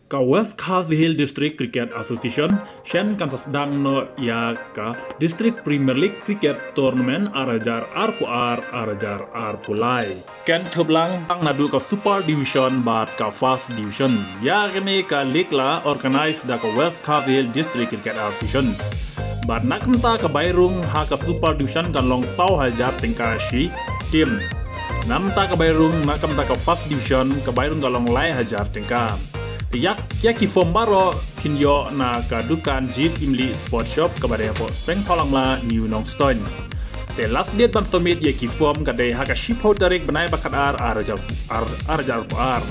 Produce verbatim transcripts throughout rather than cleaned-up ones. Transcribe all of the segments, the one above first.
Ka West Khasi Hills District Cricket Association shen kan sa sdang noh ïa ka District Premier League Cricket Tournament ar hajar arphew ar, ar hajar arphew lai. Kan thup lang tang naduh ka Super Division bad ka First Division. Ïa kane ka league la organize da ka West Khasi Hills District Cricket Association. Bad na ka bynta ka bai rung ha ka Super Division kan long saw hajar tyngka shi team. Na ka bynta ka bai rung, na ka bynta ka First Division, ka bai rung kan long lai hajar tyngka. Te ïa, ïa ki form baroh phin ïoh na ka dukan Jis Imli Sport Shop kaba dei hapoh Spring Tholangla, New Nongstoiñ. Te last date ban submit ïa ki form ka dei ha ka shiphew tarik bnai ba khatar, ar hajar, ar, ar hajar arphew ar.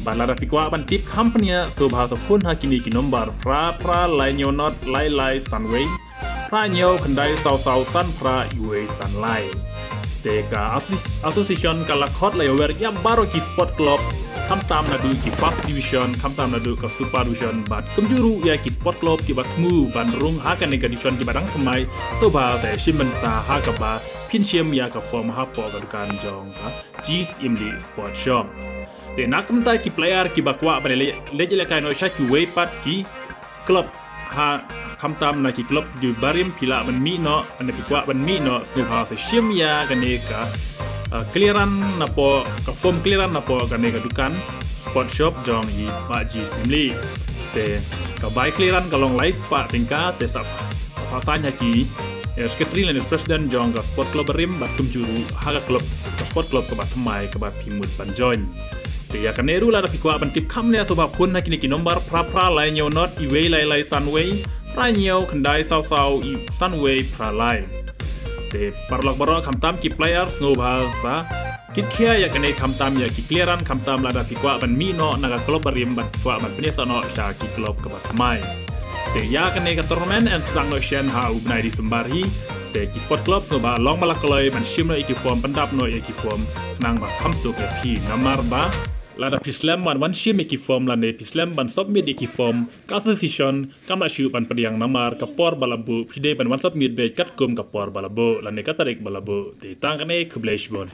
Bad lada phi kwah ban tip kham bniah, sngewbha sa phone ha kine ki nombar: phra phra lai hynñiew nod lai lai san wei, phra hynñiew khyndai saw saw san phra wei san lai. Te ka asso-, association ka la khot la ïawer ïa baroh ki sport club, khamtam naduh ki First Division, khamtam naduh ka Super Division, bad kumjuh ruh ïa ki sport club kiba thmu ban rung ha kane ka division kiba dang thymmai, sngewbha sa shim bynta ha kaba phin shim ïa ka form hapoh ka dukan jong ka Jis Imli Sport Shop. Te na ka bynta ki player kiba kwah ban leit, leit ïalehkai noh sha kiwei pat ki club, ha, khamtam na ki club kiba rim, phi lah ban mih noh, lane phi kwah ban mih noh, sngewbha sa shim ïa kane ka, uh, clearance napoh, ka form clearance napoh kane ka dukan Sport Shop jong i Bah Jis Imli. Te ka bai clearance ka long lai spah tyngka, te sa, sa phah saiñ ha ki, eh, secretary lane president jong ka sport club barim bad kumjuh ruh ha ka club, ka sport club kaba thymmai kaba phi mut ban join. Te ïa kane ruh lada phi kwah ban tip kham bniah, sngewbha phone ha kine ki nombar: phra phra lai hynñiew nod wei lai lai san wei, phra hynñiew khyndai saw saw san wei phra lai. Te paralok baroh, khamtam ki player, sngewbha sa kit khia ïa kane, khamtam ïa ki clearance, khamtam lada phi kwah ban mih noh na ka club barim bad kwah ban pynïasoh noh sha ki club kaba thymmai. Te ïa kane ka tournament yn sdang noh shen ha u bnai December hi. Te ki sport club sngewbha long ba la kloi ban shim noh ïa ki form, pyndap noh ïa ki form, khnang ba kham suk ïa phi, namar ba lada phi slem ban wan shim ïa ki form lane phi slem ban submit ïa ki form, ka association kam lah shuh ban pdiang namar ka por ba la buh, phi dei ban wan submit beit katkum ka por ba la buh lane ka tarik ba la buh. Te tang kane, khublei shibun.